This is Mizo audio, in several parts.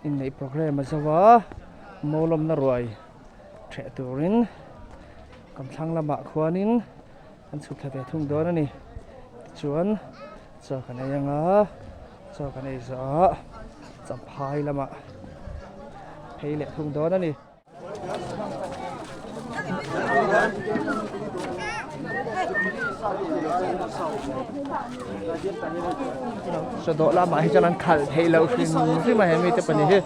Inneih programme a zo a, mawlawmna ruai ṭheh turin kan thlang lamah khuanin an chhuk thla ve thung dawn a ni. Tichuan chaw kan ei ang a, chaw kan ei zawhah champhai lamah phei leh thung dawn a ni. Sawdawh lamah hi chuan an khalh theih loh hrim hrim a he mite pahnih hi.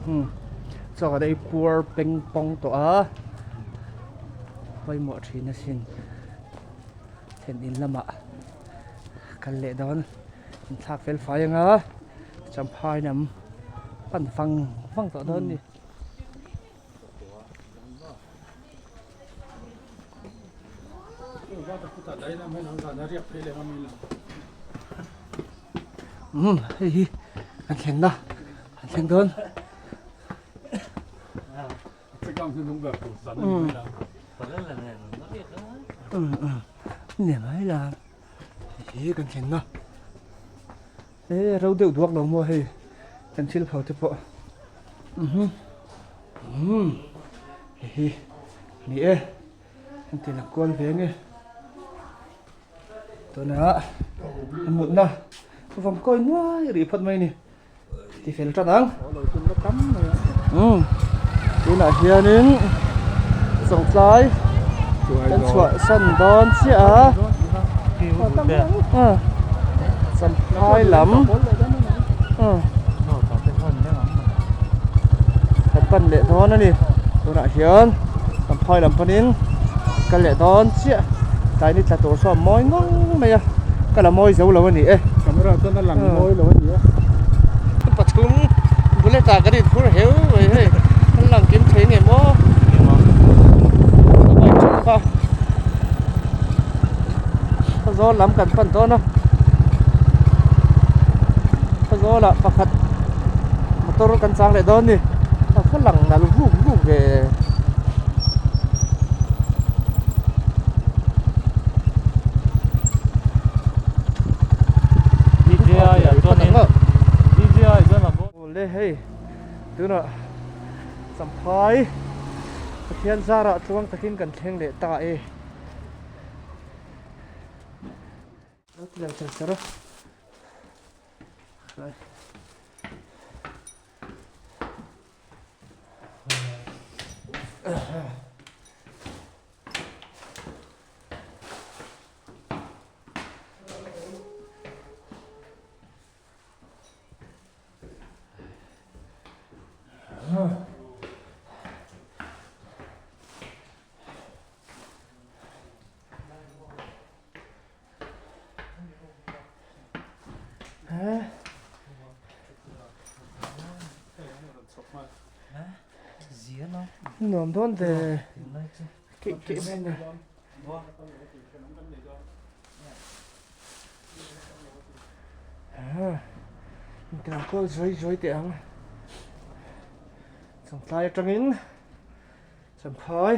Umm chaw kan ei puar peng pawng tawh a pawimawh thin asin. Thlen in lamah kal leh dawn in thlak fel fai anga champhai lam pan vang vang tawh dawn a ni. Umm hei hi an thlenna an thleng dawn. Ni mai la hi kan thlen na e ro deuh duak lo maw hei kan thil phau te pawh um um hei hi ni e an ti lang kual ve nge tunah mutna vawm kawi nuai rih phawt mai a ni. Ti fel tan ang. Umm tunah hianin chawngtlai kan chhuah san dawn chiah a champhai lam kan pan leh dawn a ni tunah hian champhai lam panin kal leh dawn chiah tlai ni tla tur sawn mawi ngawng mai a ka la mawi zo lo a ni e. Camera chuan a lang mawi lo a ni a. Pathum bullet ah kan inphur heu mai hei kan lang kim thei nge maw a bike tha kha Khawzawl lam kan pan dawn a Khawzawl ah pakhat motor kan chang leh dawn a ni a va lang nal vuk vuk ve. Le hei tunah champhai Pathian zarah tluang takin kan thleng leh ta e. Lo ti lang char char a. Nuam dawn ve keih keih mai a ni. Intiang kual zuai zuai teh ang chawngtlai atangin champhai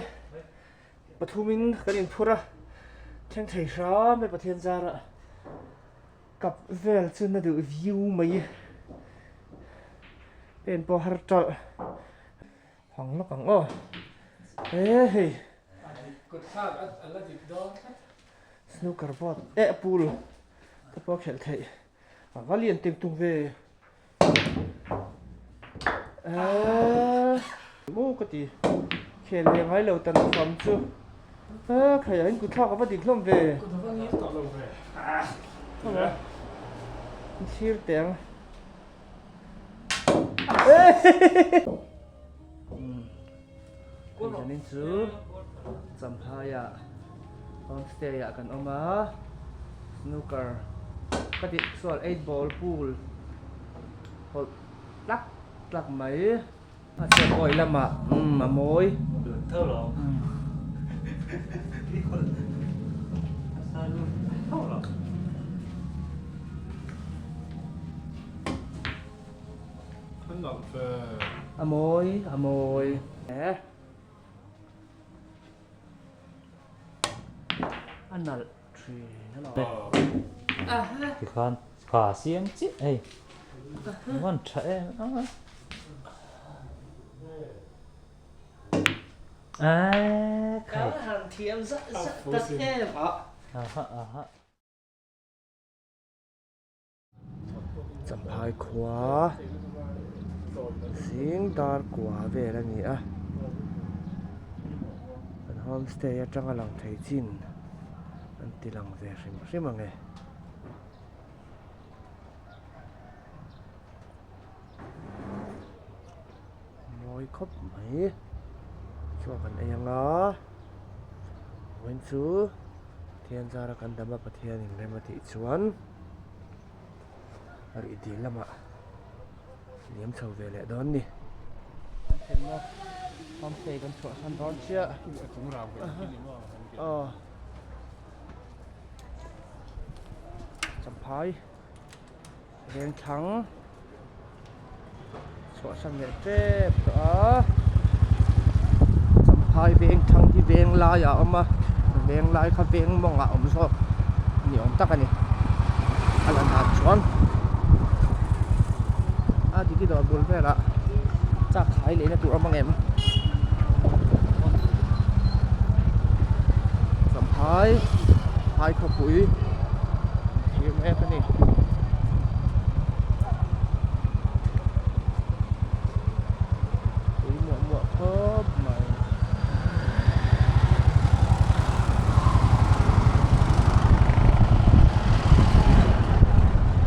pathumin kan inphur a thleng thei hram e Pathian zarah kap vel chu na duh viu mai pen pawh har ṭalh hang lawk ang aw e hei snooker board eh pool te pawh a khelh theih a va lian teng tung ve eee maw ka ti khel ve ngai lo tan fam chu eee khai ah hian kut thlak a va dik hlawm ve thlir teh ang eee Zanin chu Champhai ah homestay ah kan awm a snooker ka tih chuan eight ball pool hawlh tlak tlak mai a chhuat awih lamah umm a mawi A mawi a mawi. A nalh thin alawm. Tikhan kha siam chiah hei van tha em a. Aaa khai. Kan han thiam zah zah tak em a. Aha aha. Champhai khua zing dar kua vel a ni a an homestay atanga lang thei chin an ti lang ve hrim hrim ang e. Mawi khawp mai chaw kan ei ang a vawiin chu Pathian zara kan dam a Pathian in rem a tih chuan rih dil lamah liam chho ve leh dawn ni. Kan thlenna homestay kan chhuahsan dawn chiah aw Champhai. Vengthlang chhuahsan leh tep tawh a Champhai vengthlang hi veng laiah a awm a veng lai kha veng mawngah a awm zawk ni awm tak a ni a lan dan chuan a diki dawr bul velah chak khai lehna tur a awm ang em Champhai phai khawpui. Thlir mek a ni. Tui muah muah khawp mai.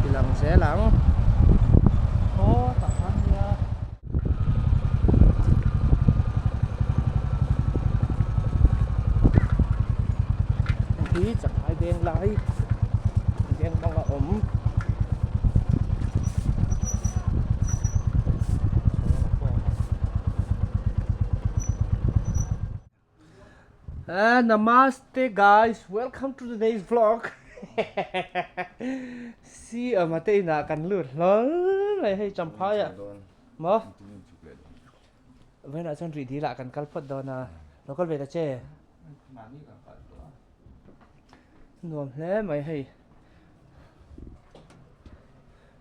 Ti lang zel ang. Aw tah khan nia. Hi chakhlai veng lai veng bang a awm. Namaste guys, welcome to today's vlog. Si ama te inah kan lut hlawl mai hei Champhai ah. Maw? Vawiinah chuan rih dil ah kan kal phawt dawn a, lo kal ve ta che. Nuam hle mai hei.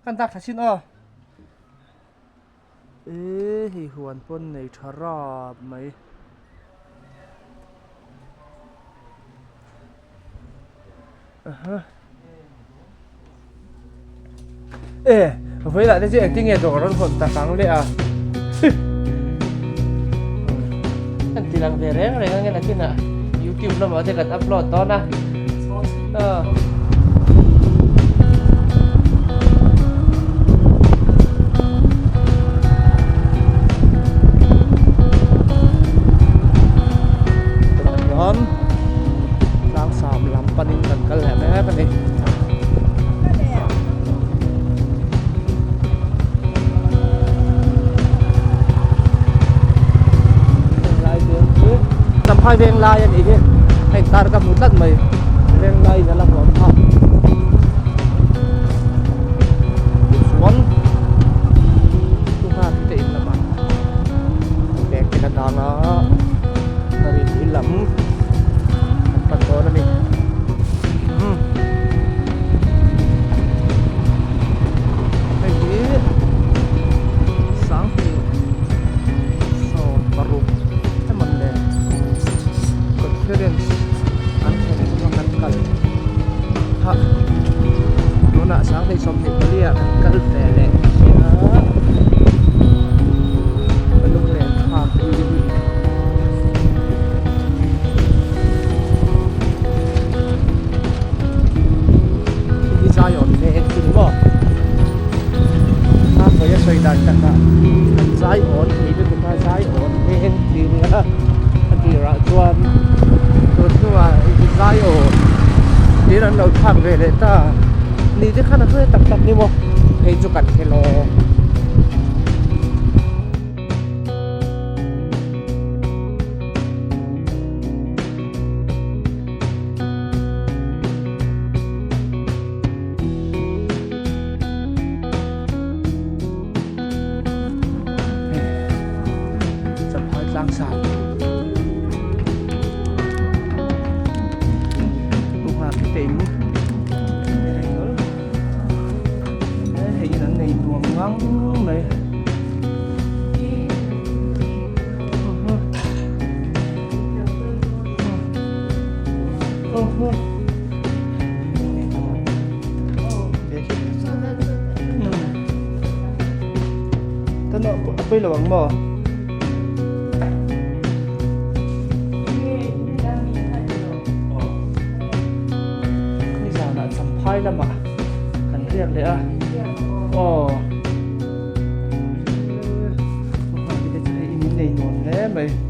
Kan dak tha chin aw. E hei huan pawn nei tha rap mai. Aha. E vawilah te chu engtin nge dawr rawn hawn tak ang le a. Kan ti lang ve reng reng ang e nakinah youtube lamah te kan upload dawn a. Tunah hian tlangsam lam panin kan kal leh mek a ni. Venglai veng chu Champhai Venglai a nih hi hei tar ka hmu tlat mai Venglai in a la huam phah tichuan tunga te in lamah bag te ka dang a ka rin hi lam kan pan dawn a ni umm hei hi sanghnih 16 emaw le conference an thlen chunga kan kal kha tunah 2024 ah kan kal ve leh sia ka lunglen thlak hi. Hi Zion ve chu ni maw a hawi a sawi dan takah an zai awn thei lutuk a zai awn veng tih nia a tirah chuan tun hnuah zai awn tiin an lo thlak ve leh ta ni te khan a hre tak tak ni maw hei chu kan hre lo. Champhai tlang sang. te in hei in an nei nuam ngang mai. A pawi lo ang maw? Nizanah champhai lamah kan riak leh a. Aw. Hei in nei nuam hle mai.